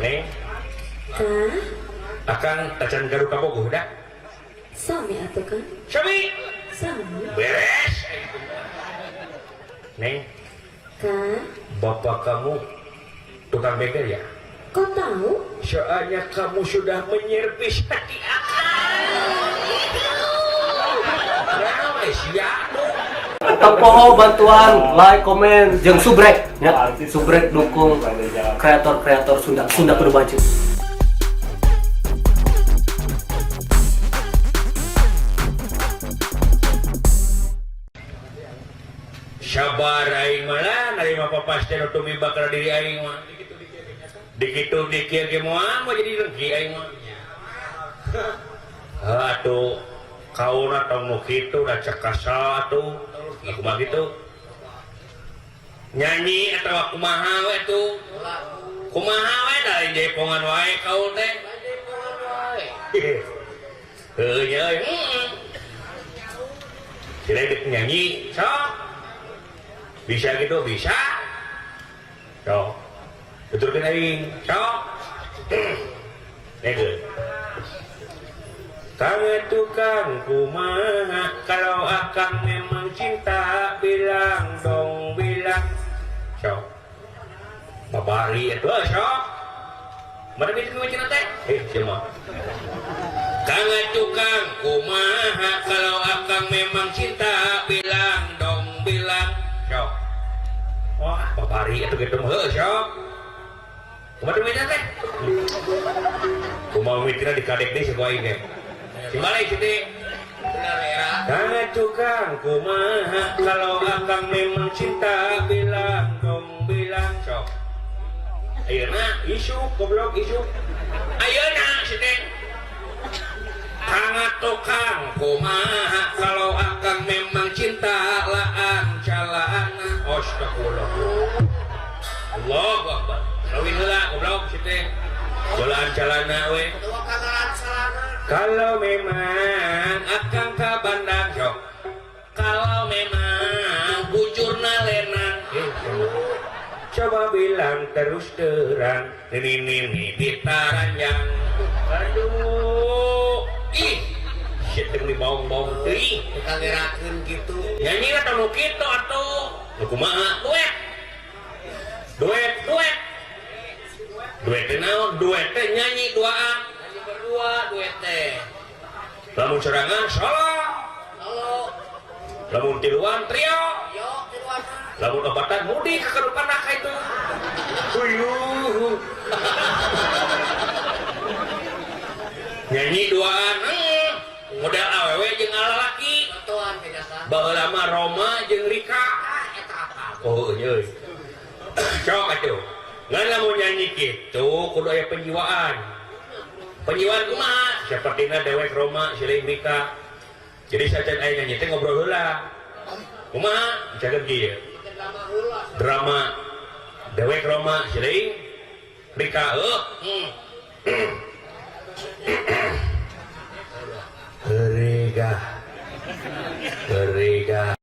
Neng. Kang. Akang tacan gaduh kabogoh da? Sami atuh Kang. Sami. Sami. Beres. Neng. Kang. Bapak kamu tukang bengkel ya? Kok tahu? Soalnya kamu sudah menyervis hati akang. Nah, siap. Tong poho bantuan like, komen, jeung subrek ya. Subrek dukung kreator-kreator Sunda. Sunda kudu maju. Sabar aing mah lah, narima papasten tumiba kana diri aing mah. Dikitu dikieu ge moal mah jadi dengki aing mah. Heuh atuh kauna tong nu kitu da cek kasal atuh. Kumaha kitu? Nyanyi atawa kumaha we atuh? Kumaha we da jaipongan wae kaun teh. Heuh nya euy. Sila dek nyanyi, sok. Bisa gitu, bisa. Sok. Betulkeun aing, sok. Negeun. Kang tukang kumaha kalau akang memang cinta bilang dong bilang. Sok. Babari atuh sok. Mana bisa cinta teh? Sia mah. Kang tukang kumaha kalau akang memang cinta bilang dong bilang. Sok. Wah, babari atuh gitu mah heuh sok. Kumaha teh teh? Kumaha mikirna dikadek deui saku aing teh. Cibalik sini. Kang tukang kumaha kalau akang memang cinta bilang dong bilang sok. Ayeuna isuk goblok isuk. Ayeuna sini. Kang tukang kumaha kalau akang memang cinta laan calana. Astagfirullah. Allahu akbar. Kawin heula goblok sini. Bolaan calana we. Kalau memang akang ka bandang sok. Kalau memang bujurna lenang. Coba bilang terus terang. Nini ditaranjang. Aduh. Ih. Shit teh dibaong-baong teuing. Dikangerakeun kitu. Nyanyi atau nu kitu atuh. Nu kumaha? Duet. Duet, duet. Duet teh naon? Duet teh nyanyi duaan. Nyanyi berdua duet teh. Lamun sorangan solo. Solo. Lamun tiluan trio. Yo tiluan. Lamun obatan mudik ka kadupanak ka itu. Huyuh. Nyanyi duaan. Model awewe jeung lalaki. Bantuan beda. Baheula mah Roma jeung Rika. Eta apa? Oh euy. Sok atuh. Ngan lamun nyanyi kitu kudu aya penjiwaan. Penjiwaan kumaha? Sapertina dewek Roma silih Rika. Jadi sacan aya nyanyi teh ngobrol heula. Kumaha? Misalkan kieu. Drama dewek Roma silih Rika heuh. Rika. Rika.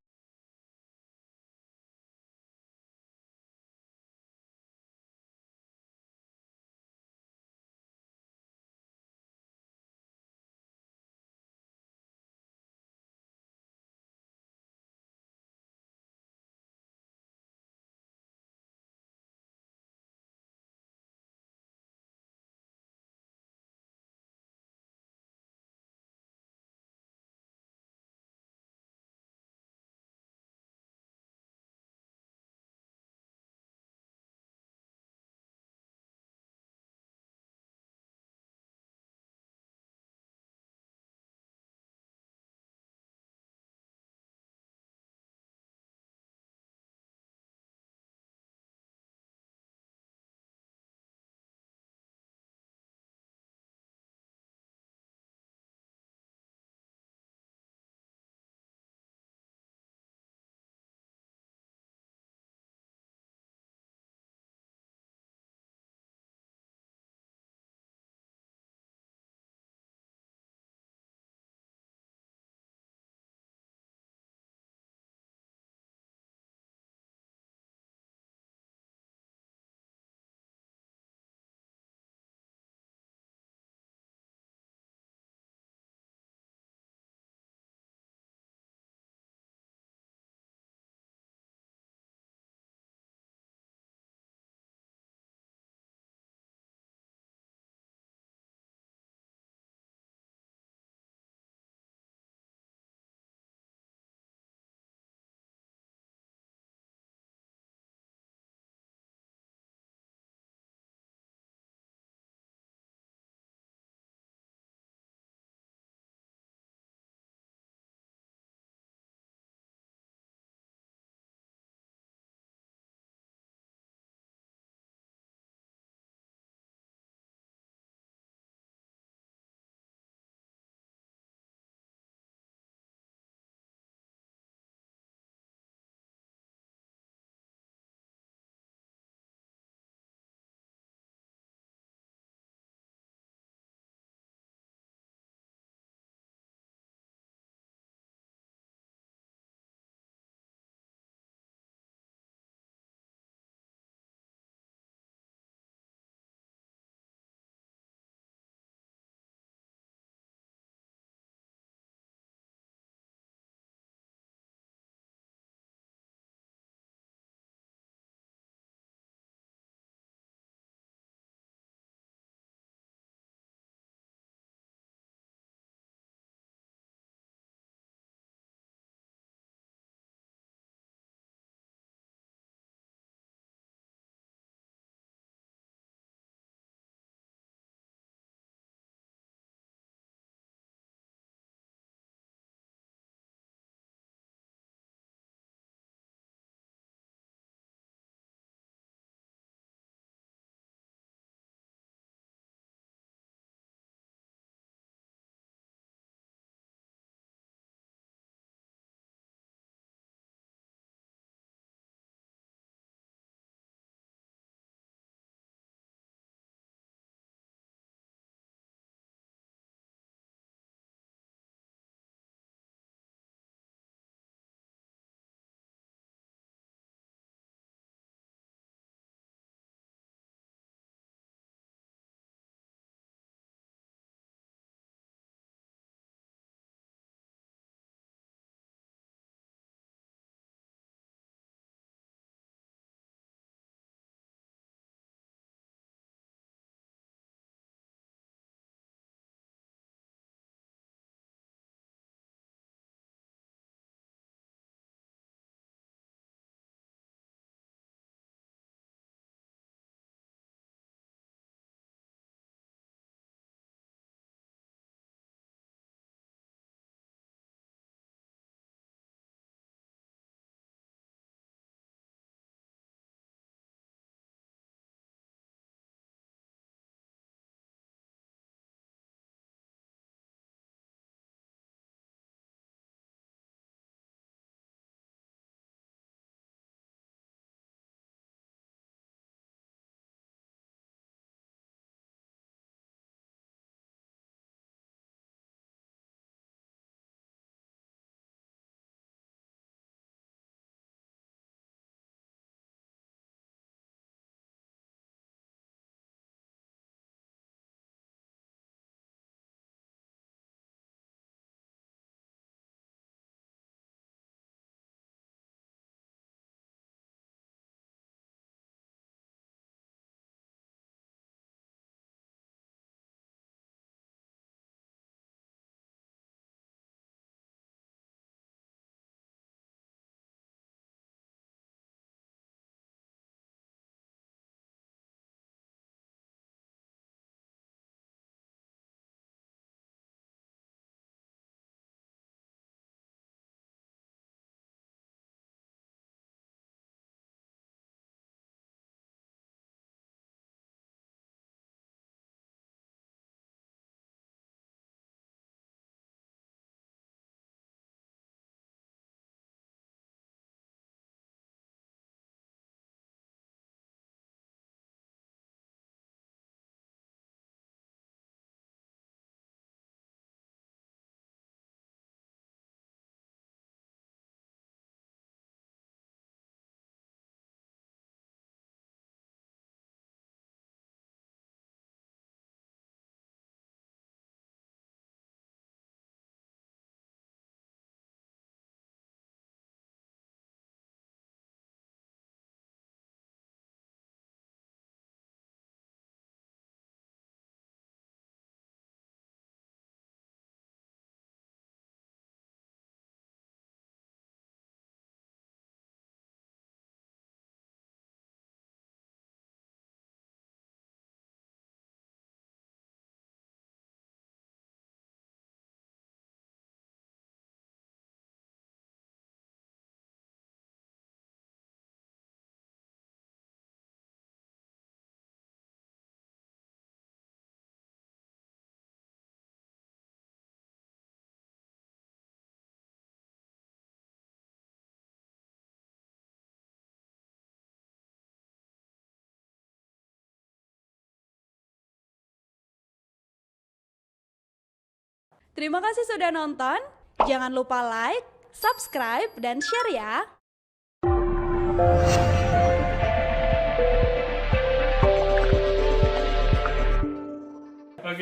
Terima kasih sudah nonton. Jangan lupa like, subscribe, dan share ya.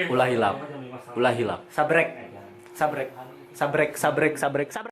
Ulah hilap. Ulah hilap. Sabrek. Sabrek. Sabrek, sabrek, sabrek, sabrek.